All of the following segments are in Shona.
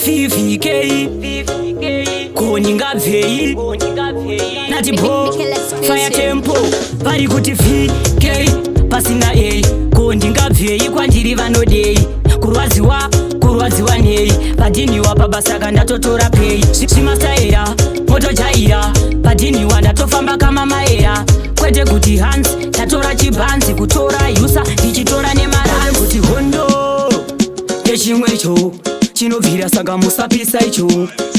VVK, ko ndingabvei nati bo fire tempo. Vari kuti VK pasina A, ko ndingabvei kwandiri vanodei? Kurwadziwa, kurwadziwa nei? Padhiniwa pabasa ndatotora pay. Zvimastaira motojaira, padhiniwa ndatofamba kamamaera. Kwete kuti hanzi ndatora chibhanzi, kutora usa ndichitora nemaranzi. Kuti hondo ndechimwe icho chinobvira, saka musapisa icho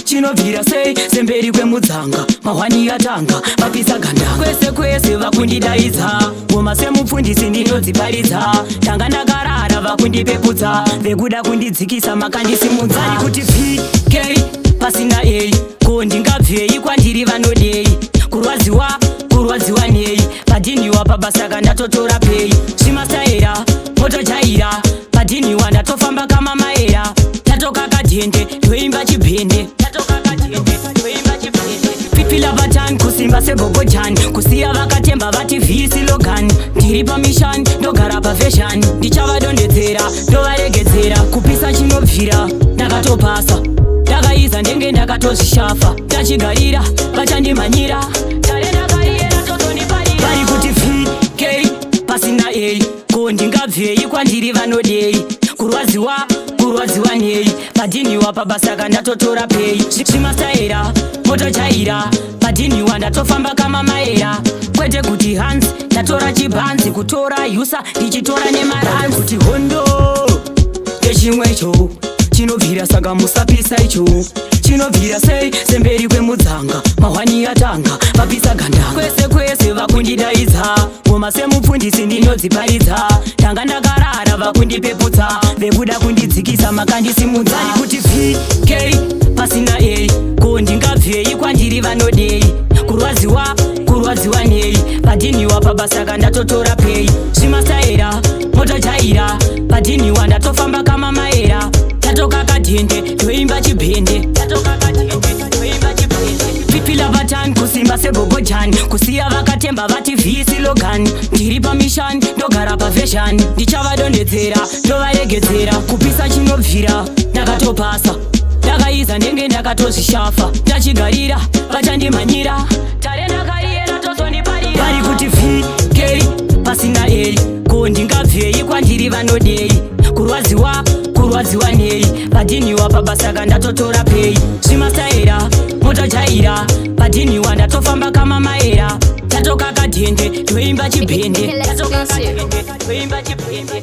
chinobvira sei semberi kwemudzanga. Mahwani atanga vapisa gandanga, kwese kwese vakundidaidza. Ngoma semupfundisi ndinodziparidza. Ndanga ndakarara vakundipeputsa, vekuda kundidzikisa makandisimudza. Vari kuti VK pasina A, ko ndingabvei kwandiri vanodei? Kurwadziwa, kurwadziwa nei? Padhiniwa pabasa ndatotora pay. Zvimastaira motojaira, padhiniwa ndatofamba kamamaera. Tatokakadhende ndoimba chibhende, pipila batan kusimba sebhobhojan, kusiya vakatemba vati V slogan. Ndiri pamission, ndogara pafashion, ndichavadondedzera ndovaregedzera. Kupisa chinobvira, ndakatopasa, ndakaiza ndenge ndakatozvishafa, ndachigarira vachandimhanyira. Vari kuti VK pasina A, ko ndingabvei kwandiri vanodei? Kurwadziwa, kurwadziwa nei? Padhiniwa pabasa ndatotora pay. Zvimastaira motojaira, padhiniwa ndatofamba kamamaera. Kwete kuti hanzi ndatora chibhanzi, kutora usa ndichitora nemaranzi. Kuti hondo ndechimwe icho chinobvira, saka musapisa icho chinobvira sei semberi kwemudzanga. Mahwani atanga vapisa gandanga, kwese kwese vakundidaidza. Ngoma semupfundisi ndinodziparidza. Ndanga ndakarara vakundipeputsa, vekuda kundidzikisa makandisimudza. Vari kuti VK pasina A, ko ndingabvei kwandiri vanodei? Kurwadziwa, kurwadziwa nei? Padhiniwa pabasa ndatotora pay. Zvimastaira motojaira, padhiniwa ndatofamba kamamaera. Tatokakadhende ndoimba chibhende, pipila batan kusimba sebhobhojan, kusiya vakatemba vati V slogan. Ndiri pamission, ndogara pafashion, ndichavadondedzera ndovaregedzera. Kupisa chinobvira, ndakatopasa, ndakaiza ndenge ndakatozvishafa, ndachigarira vachandimhanyira. Vari kuti VK pasina A, ko ndingabvei kwandiri vanodei? Kurwadziwa, kurwadziwa nei? Padhiniwa pabasa ndatotora pay. Zvimastaira motojaira, padhiniwa ndatofamba kamamaera. Tatokakadhende ndoimba chibhende. Exclusive. Ndoimba chibhende.